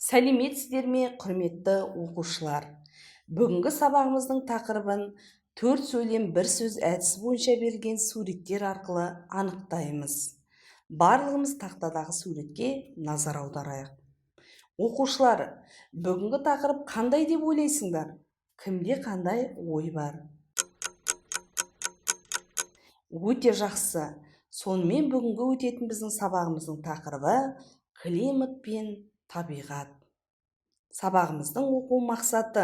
Сәлеметсіздер ме, құрметті оқушылар? Бүгінгі сабағымыздың тақырыбын 4 сөйлем бір сөз әдісі бойынша берілген суреттер арқылы анықтаймыз. Барлығымыз тақтадағы суретке назар аударайық. Оқушылар, бүгінгі тақырып қандай деп ойлайсыңдар? Кімде қандай ой бар? Өте жақсы. Сонымен бүгінгі өтетін біздің сабағымыздың тақырыбы климат пен табиғат. Сабағымыздың оқу мақсаты: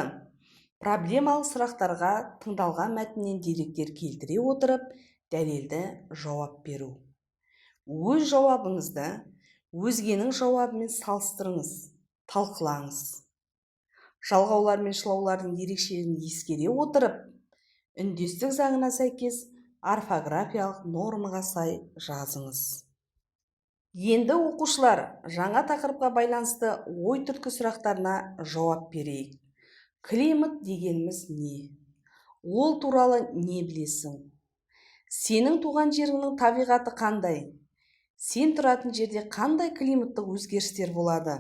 проблемалық сұрақтарға тыңдалған мәтіннен деректер келтіре отырып, дәлелді жауап беру. Өз жауабыңызды өзгенің жауабымен салыстырыңыз, талқылаңыз. Жалғаулар мен шылаулардың ерекшелігін ескере отырып, үндестік заңына сәйкес орфографиялық нормаға сай жазыңыз. Енді оқушылар, жаңа тақырыпқа байланысты ой түрткі сұрақтарына жауап берейік. Климат дегеніміз не? Ол туралы не білесің? Сенің туған жеріңнің табиғаты қандай? Сен тұратын жерде қандай климаттық өзгерістер болады?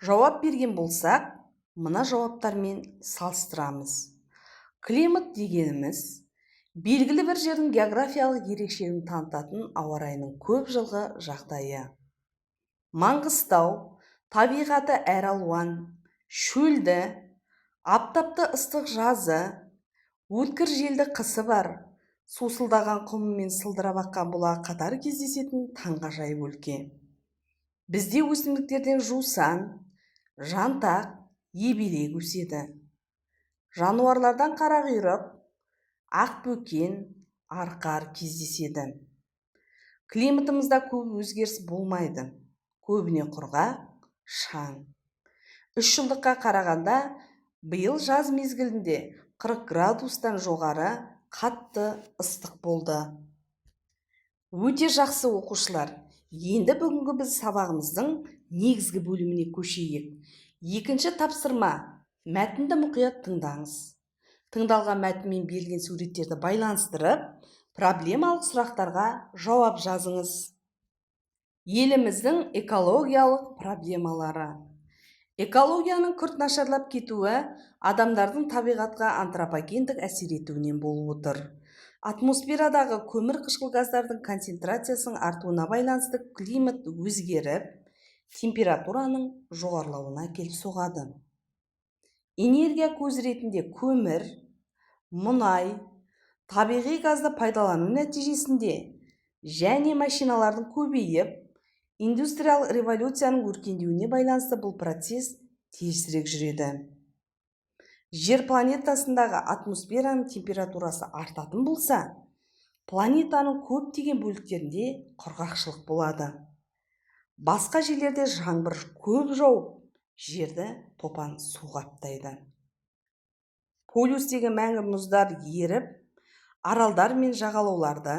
Жауап берген болсақ, мына жауаптармен салыстырамыз. Климат дегеніміз белгілі бір жердің географиялық ерекшелігін танытатын ауа райының көп жылғы жағдайы. Маңғыстау табиғаты әралуан, шөлді, аптапты ыстық жазы, өткір желді қысы бар, сусылдаған құмы мен сылдырап аққан бұлағы қатар кездесетін таңғажайып өлке. Бізде өсімдіктерден жусан, жантақ, ебелек өседі. Жануарлардан қарақұйрық, ақбөкен, арқар кездеседі. Климатымызда көп өзгеріс болмайды. Көбіне құрғақ, шаң. 3 жылдыққа қарағанда биыл жаз мезгілінде 40 градустан жоғары қатты ыстық болды. Өте жақсы, оқушылар. Енді бүгінгі біз сабағымыздың негізгі бөліміне көшейік. Екінші тапсырма. Мәтінді мұқият тыңдаңыз. Тыңдалған мәтінмен берілген суреттерді байланыстырып, проблемалық сұрақтарға жауап жазыңыз. Еліміздің экологиялық проблемалары. Экологияның күрт нашарлап кетуі адамдардың табиғатқа антропогендік әсер етуінен болып отыр. Атмосферадағы көмір қышқыл газдардың концентрациясының артуына байланысты климат өзгеріп, температураның жоғарылауына әкеліп соғады. Энергия көзі ретінде көмір, мұнай, табиғи газды пайдалану нәтижесінде және машиналардың көбейіп, индустриялық революцияның өркендеуіне байланысты бұл процесс тезірек жүреді. Жер планетасындағы атмосфераның температурасы артатын болса, планетаның көптеген бөліктерінде құрғақшылық болады. Басқа жерлерде жаңбыр көп жауып, жерді топан су қаптайды. Полюстегі мәңгі мұздар еріп, аралдар мен жағалауларды,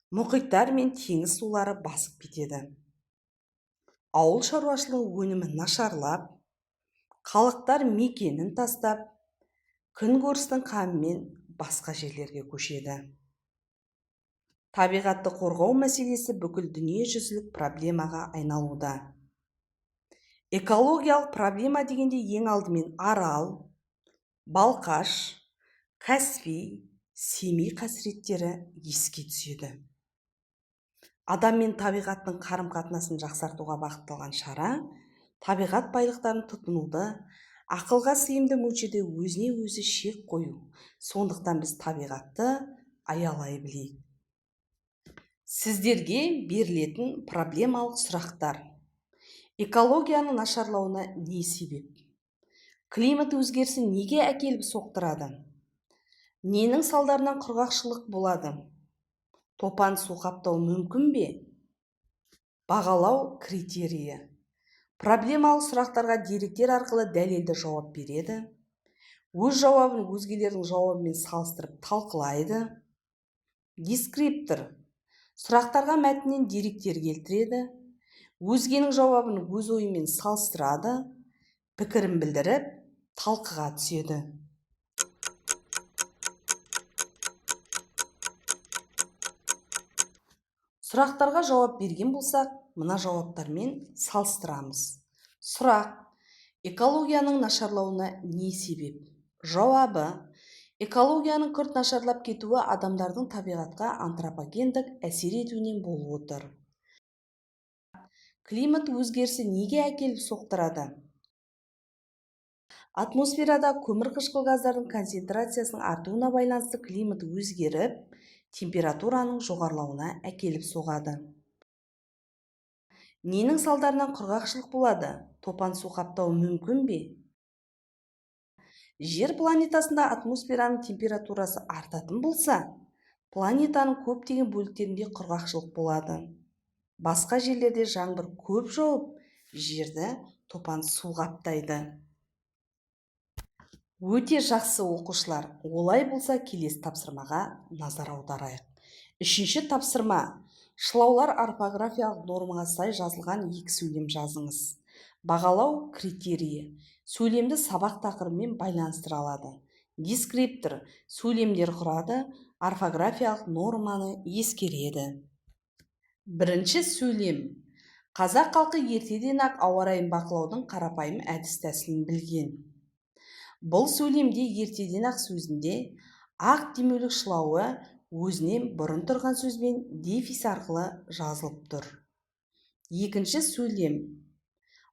мұхиттар мен теңіз сулары басып кетеді. Ауыл шаруашылығы өнімі нашарлап, халықтар мекенін тастап, күнкөрістің қамымен басқа жерлерге көшеді. Табиғатты қорғау мәселесі бүкіл дүниежүзілік проблемаға айналуда. Экологиялық проблема дегенде ең алдымен Арал, Балқаш, Каспий, Семей қасіреттері еске түседі. Адам мен табиғаттың қарым-қатынасын жақсартуға бағытталған шара табиғат байлықтарын тұтынуды ақылға сыйымды мөлшерде өзіне өзі шек қою. Сондықтан біз табиғатты аялай білейік. Сіздерге берілетін проблемалық сұрақтар. Экологияның нашарлауына не себеп? Климат өзгерісі неге әкеліп соқтырады? Ненің салдарынан құрғақшылық болады? Топан су қаптау мүмкін бе? Бағалау критерийі. Проблемалық сұрақтарға деректер арқылы дәлелді жауап береді. Өз жауабын өзгелердің жауабымен салыстырып талқылайды. Дескриптор. Сұрақтарға мәтіннен деректер келтіреді. Өзгенің жауабын өз ойымен салыстырады, пікірін білдіріп, талқыға түседі. Сұрақтарға жауап берген болсақ, мына жауаптармен салыстырамыз. Сұрақ: экологияның нашарлауына не себеп? Жауабы: экологияның күрт нашарлап кетуі адамдардың табиғатқа антропогендік әсер етуінен болып отыр. Климат өзгерісі неге әкеліп соқтырады? Атмосферада көмірқышқыл газдардың концентрациясының артуына байланысты климат өзгеріп, температураның жоғарылауына әкеліп соғады. Ненің салдарынан құрғақшылық болады? Топан су қаптауы мүмкін бе? Жер планетасында атмосфераның температурасы артатын болса, планетаның көптеген бөліктерінде құрғақшылық болады. Басқа жерлерде жаңбыр көп жауып, жерді топан су қаптайды. Өте жақсы, оқушылар. Олай болса, келесі тапсырмаға назар аударайық. Үшінші тапсырма: шылаулар орфографиялық нормаға сай жазылған екі сөйлем жазыңыз. Бағалау критерийі: сөйлемді сабақ тақырыбымен байланыстыра алады. Дескриптор: сөйлемдер құрады, орфографиялық норманы ескереді. Бірінші сөйлем: Қазақ халқы ертеден-ақ ауа райын бақылаудың қарапайым әдіс-тәсілін білген. Бұл сөйлемде «ертеден-ақ» сөзінде ақ демеулік шылауы өзінен бұрын тұрған сөзбен дефис арқылы жазылып тұр. Екінші сөйлем: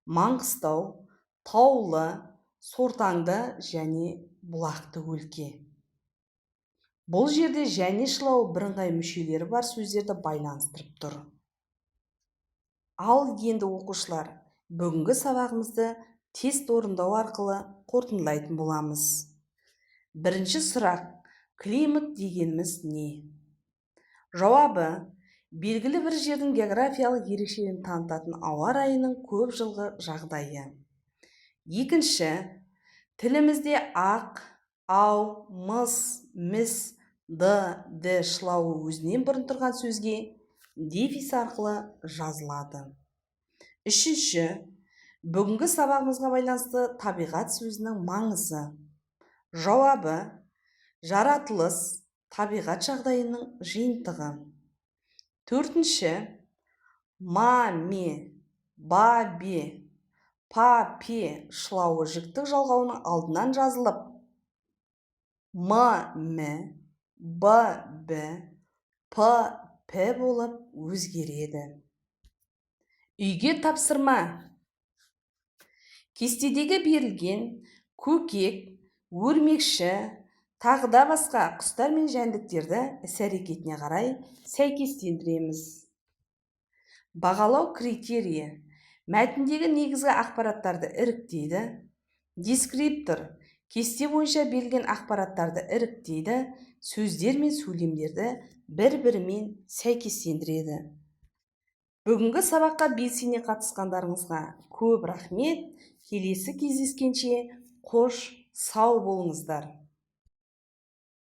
Маңғыстау — таулы, сортаңды және бұлақты өлке. Бұл жерде «және» шылауы бірыңғай мүшелері бар сөздерді байланыстырып тұр. Ал енді, оқушылар, бүгінгі сабағымызды тест орындау арқылы қорытындылайтын боламыз. Бірінші сұрақ: климат дегеніміз не? Жауабы: белгілі бір жердің географиялық ерекшелігін танытатын ауа райының көп жылғы жағдайы. Екінші: тілімізде ақ, ау, мыс, міс, ды, ді шылауы өзінен бұрын тұрған сөзге дефис арқылы жазылады. Үшінші: бүгінгі сабағымызға байланысты табиғат сөзінің маңызы. Жауабы: жаратылыс, табиғат жағдайының жиынтығы. Төртінші: ма, ме, ба, бе, па, пе шылауы жіктік жалғауының алдынан жазылып, м, мі, б, бі, п, пі болып өзгереді. Үйге тапсырма: кестедегі берілген көкек, өрмекші, тағы да басқа құстар мен жәндіктерді іс-әрекетіне қарай сәйкестендіреміз. Бағалау критерийі: мәтіндегі негізгі ақпараттарды іріктейді. Дескриптор: кесте бойынша берілген ақпараттарды іріктейді, сөздер мен сөйлемдерді бір-бірімен сәйкестендіреді. Бүгінгі сабаққа белсене қатысқандарыңызға көп рахмет. Келесі кездескенше қош сау болыңыздар.